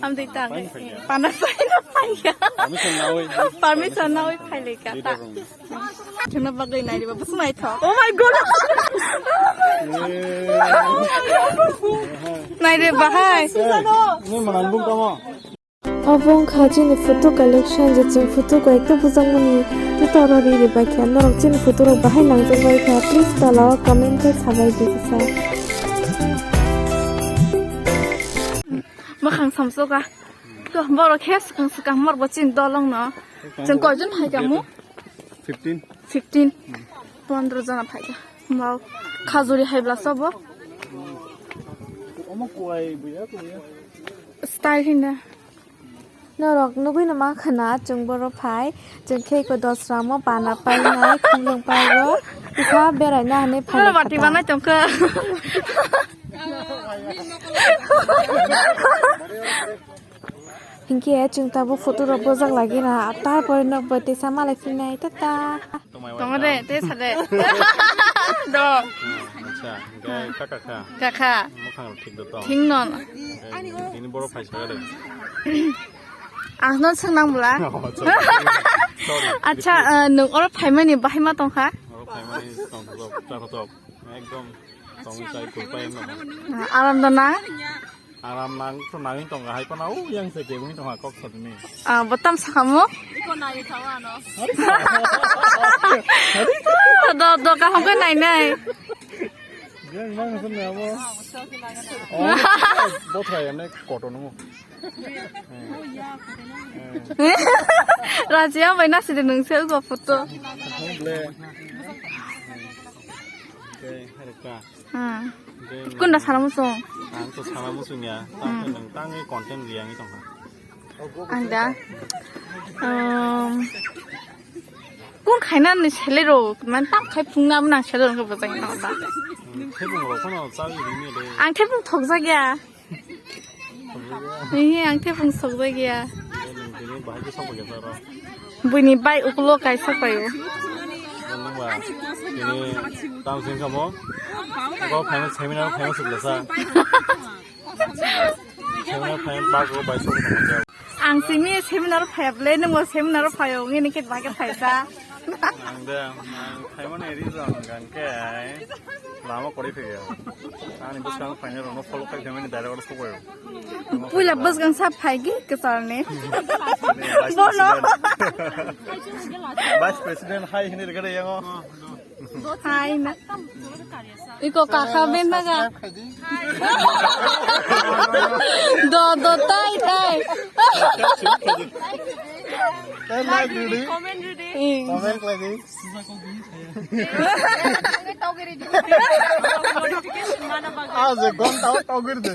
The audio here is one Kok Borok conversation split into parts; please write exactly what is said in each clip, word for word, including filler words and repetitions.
Amtwi ta. Pana paina paiya. Permission nawi. Permission nawi phailai ka ta. Thuna bagwi nai riba bus nai tho. Oh my god. Nai re bahai. Ni manang bung tamo. Obo wngkha chini photo collection, je chwng photo koi ekta bwjakmani tei toro ri ri bai kha. Norok chini photo rok bahai nangjak bai kha, please tola o comment khe sabai di kisa. Mwkhang samsok kha. To borok khe swkang swkang morbo chini dolong no. Chwng koijon phai kha mu? Fifteen. Fifteen. Pondro jona phai kha. Wow. Khajuri hai bwla sobo. Omo kuai buya kuya. Style hinda. Norok nugui no mankha na, chwng boro phai, chwng khe iko dosra mo pana painai, khumlwng paibo, kisa beraina hinwi phai. Bati banai tongkha. Hinkhe chwng tabuk photo rok bojak lagi na, tarpore nok bai tesa malai phinai, tata. Tongo de, te sade. Do. Acha, hingke kaka kha. Kaka. Mukhang thik do tong. Thing non. Tini boro phai sa de. Ang non sung nang bula. Oh, sorry. Sorry. Acha, eh, nung oro phaimani bahai ma tongkha? Oro phaimani tong tok, cha tok. Ekdom tong sai kul pai no. Aram do na? Aram nang to nangin tong hai pano u yang se ke uni tong kok sotni. Ah, botam sakamo? Iko nai thawa no. Do, do, kaham ke nai nai. Yang nang sun ya mo. Oh, bothra ya ne koto no. Rajiya bai na sidi nung se ugo photo. Ble. Okay, harika. Hmm. Kunda sana muchung? Ang to sana muchung ya. Tang nang tang content riang tong ha. Ang da. Um, kun khaina ni sele ro, man tam khai phung na nang sele ro ko bajang na da. Thebung ro kono chawi ri ni de. Ang thebung thok jak ya. Ni ang thebung sok jak ya. Bini bai ukulo kaisa payo. Nungba, ini tang sing kamo. Ko phaino seminar phaino sukla sa. Seminar phaino bak ro bai sok kamo. Ang simi seminar phaya ble, nungbo seminar phayo, ngini khe bak phaisa. Ang de, ang phaimani reason gan khe lama kori phaya. Ani bwskang phainai rokno follow khai phaimani direct order sok payo. Puila bwskang sa phaigi kwcharni. Bono. Vice President hai hinwi rwgade yango. Hai na. Iko kaka ben naga. Do, do, tai, tai. Ten like ready. Comment ready. Hmm. Comment ready. Notification mana bagwi. Ah, je gonta togir de.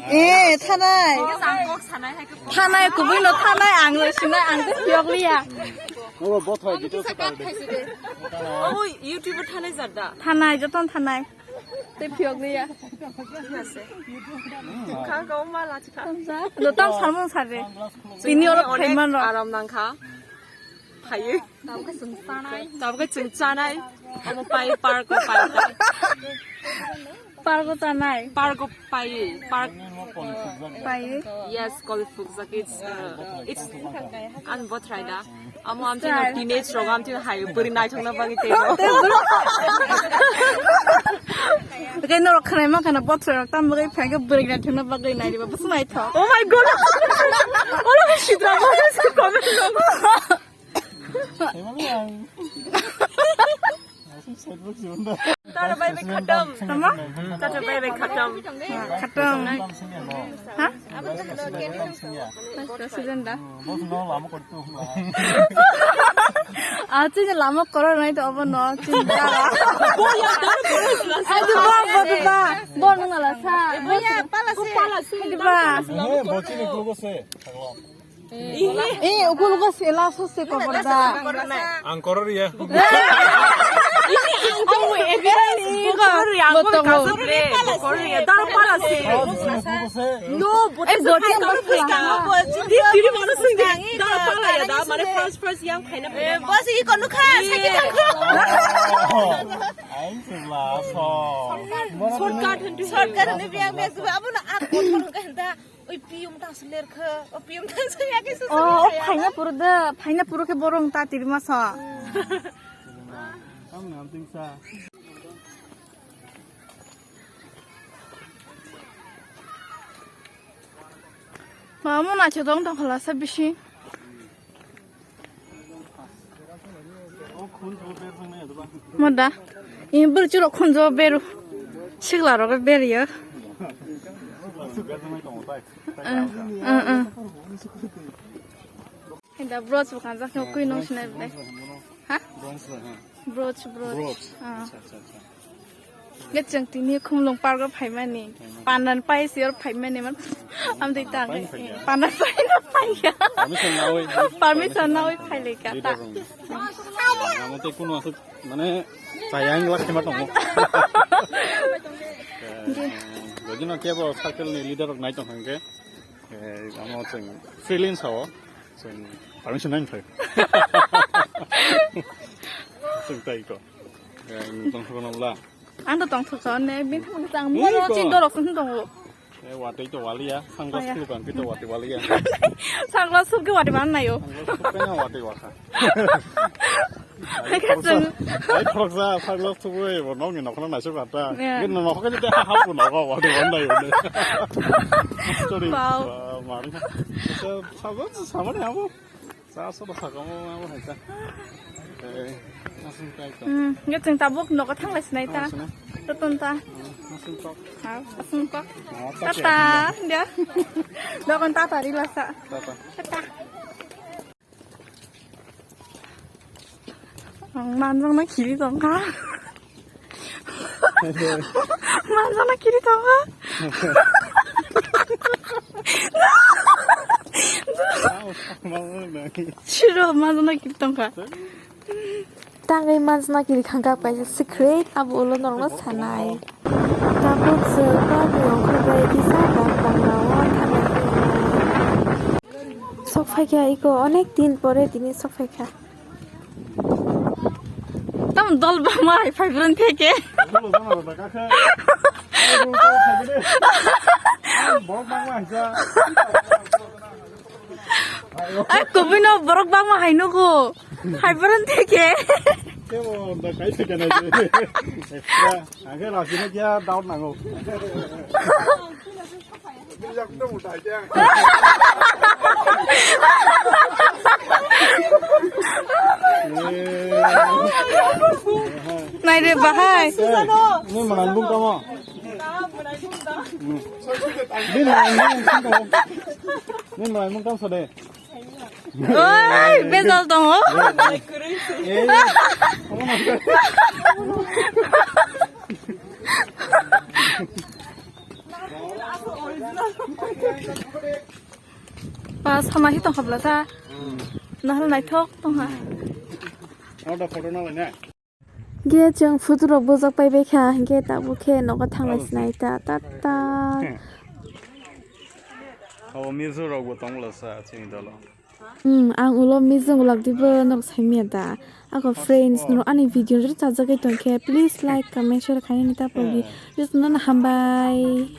Eh, thanai. Thanai kubui no thanai, ang sinai, ang se phiyok liya. Oh, bothai details. Oh, YouTube thanai jada. Thanai, joton thanai. Tei phiyok liya. Kha kha ma la chikha. Do tam salmon sare. Tini oro khaiman ro. Aram nang kha. Phaiwi. Tabukhe chwng chanai. Tabukhe chwng chanai. Amo pai park o pai. Park o chanai. Park o pai. Park. Pai. Yes, kol fukjak. It's, uh, it's an bothrai da. Amo amtwi no teenage rok amtwi no hai bwrwi naithokna bagwi tei. Tei norok khwnai mankha na bothrai rok tam bagwi phai khe bwrwi naithokna bagwi nai riba bwswk naithok. Oh my god. Olo sidra bagwi se comment rok. Tara bai bai khatam. Tama? Tara bai bai khatam. Khatam. Ha? President da. Ah, chini lama koro nai to abo no, chini da. Ai, di ba, ba, ba, ba. Bo nung ala sa. Bo ya, pala se. Pala se. Di ba. Eh, bo chini kugo se. Eh, ukul ko sela so se ko porda. Ang koror ya. Ini ang ko evidence. Ini ko. Ang ko kaso re. Koror ya. Daro pala se. No, but eh, but daro pala se. Daro pala ya da. Mane first first yang khaina. Eh, bas ini ko nukha. Sakit aku. Shortcut hindi. Shortcut hindi biang biang tu abo na at kotor ka hinda. Oi piyum ta suler khe. O piyum ta suler khe. Oh, phaina puru da, phaina puru khe borong ta tirma sa. Ang nam ting sa. Mamo na chodong tong khala sa bisi. Moda. Ini bel churok khunjo beru. Sigla rok ber ya. Uh, uh, uh. Heda bros bukan jak nyok kui nong sinai bele. Ha? Bros, ha. Bros, bros. Bros. Ah. Acha, acha, acha. Nge chwng tini Khumlung Park o phaimani. Phaimani. Pandan pai sir phaimani man. Amtwi ta. Pai phaiya. Pandan pai na phaiya. Permission nawi. Permission nawi phailai ka ta. Leader rong. Amo tei kuno asuk mane chayang lak thema tongo. Di. Gojino kebo circle ni leader rok nai tong hangke. Eh, amo chwng freelance sao. Chwng permission nai phai. Chwng tai ko. Eh, tong thok nang la. Ang to tong thok ne, bin thok chang mo. Iko. Chin dorok sun tongo. Eh, watwi to waliya, sunglass. Waya. Thuk ang kito watwi waliya. Sunglass thuk ke watwi ban nayo. Sunglass thuk ke na watwi waka. Hai khoroksa, hai khoroksa sunglass thuk bai bo nokni nokhorno naisuk kha ta. Yeah. Nokho khe ha ha pu nogo watwi ban nayo. Sorry. Wow. Mari. Sa sa sa mani abo. Sa sa sakamo abo hai ta. Eh, asung kai to. Hmm, nge chwng tabuk nogo thanglai sinai ta. Thanglai sinai. Totun ta. Hmm, asung kok. Ha, asung kok. Oh, tata, dia. Dokon tata rila sa. Tata. Tata. Ang manjang na kiri tong ka. Manjana kiri tongo. Siro manjana kiri tongkha. Tangwi manjana kiri khangkha kaisa secret abo ulo norokno sanai. Tabuk se park ni ongkhorbai kisa bang bang rao thanai. Sok phaikha iko onek din pore tini sok phaikha. Tam dol bangma hai phai bron theke. Ai, kubui no borok bangma hai nugo. Hai bron theke. Kebo da kai theke na. Extra. Angke rasi na kya doubt nango. Nai re bahai. Ni mangan bung tamo. Ni mangan bung tamo. Ni mangan bung tamo sade. Oi, bejal tongo. Eh. Ba, sama hi tongkha bla ta? Hmm. Nahal naithok tongkha. Oro photo na laina? Ge chwng photo rok bujak pai bai kha, hingke tabuk khe nogo thanglai sinai ta, ta, ta. Abo mizo rok bo tong bla sa chini dolo. Hmm, ang ulo mijung ulak dibo norok sai manya da. Ako friends, norok ani video rwchajagwi tongkhe, please like, comment, share khainani ta pogi. Just nono hambai.